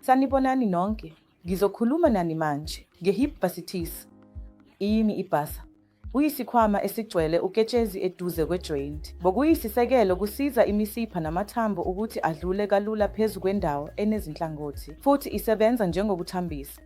Sanibonani nonke. Ngizokhuluma nani manje nge-hip bursitis. Iyini i-bursa? Kuyisikhwama esigcwele uketshezi eduze kwejoyinti. Ngokuyisisekelo kusiza imisipha namathambo ukuthi adlule kalula phezu kwendawo enezinhlangothi futhi isebenza njengokuthambisa.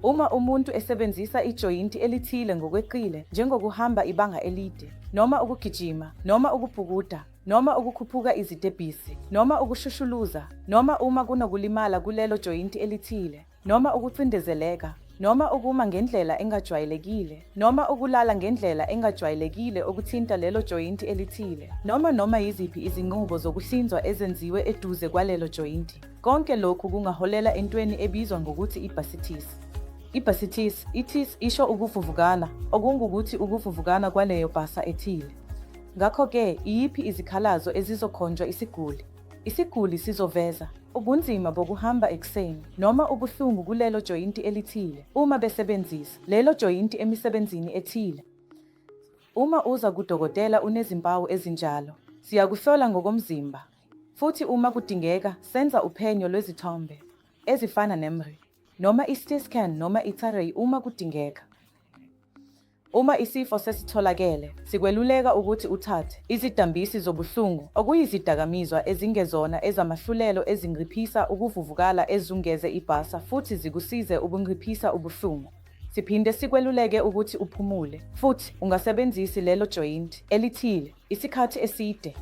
Uma umuntu esebenzisa ijoyinti elithile ngokweqile, njengokuhamba ibanga elide, noma ukugijima, noma ukubhukuda, noma ukukhuphuka izitebhisi, noma ukushushuluza, noma uma kunokulimala kulelo joyinti elithile, noma ukucindezeleka, noma ukuma ngendlela engajwayelekile, noma ukulala ngendlela engajwayelekile okuthinta lelo joyinti elithile, noma noma yiziphi izinqubo zokuhlinzwa ezenziwe eduze kwalelo joyinti. Konke lokhu kungaholela entweni ebizwa ngokuthi i-bursitis. I-bursitis, itis isho ukuvuvukala, okungukuthi ukuvuvukala kwaleyo bursa ethile. Ngakho-ke, iyiphi izikhalazo ezizokhonjwa isiguli? Isiguli sizoveza ubunzima bokuhamba ekuseni noma ubuhlungu kulelo joyinti elithile uma besebenzisa lelo joyinti emisebenzini ethile. Uma uza kudokotela unezimpawu ezinjalo, siyakuhlola ngokomzimba futhi uma kudingeka senza uphenyo lwezithombe ezifana ne-MRI noma i-CT scan noma i-X-ray uma kudingeka. Uma isifo sesitholakele, sikweluleka ukuthi uthathe izidambisi zobuhlungu, okuyizidakamizwa ezingezona ezamahlulelo ezinciphisa ukuvuvukala ezungeze ibhasa futhi zikusize ukunciphisa ubuhlungu. Siphinde sikweluleke ukuthi uphumule futhi ungasebenzisi lelo joyinti elithile isikhathi eside.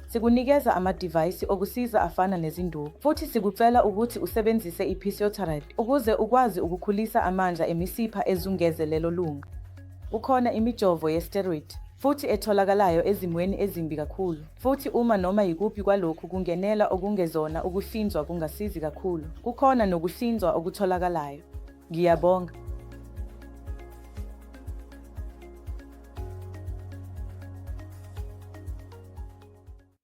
Sikunikeza amadivayisi okusiza afana nezinduku futhi sikucela ukuthi usebenzise i-physiotherapy ukuze ukwazi ukukhulisa amandla emisipha ezungeze lelo lunga. Kukhona imijovo ye-steroid futhi etholakalayo ezimweni ezimbi kakhulu, futhi uma noma yikuphi kwalokhu kungenela okungezona ukuhlinzwa kungasizi kakhulu, kukhona nokuhlinzwa okutholakalayo. Ngiyabonga.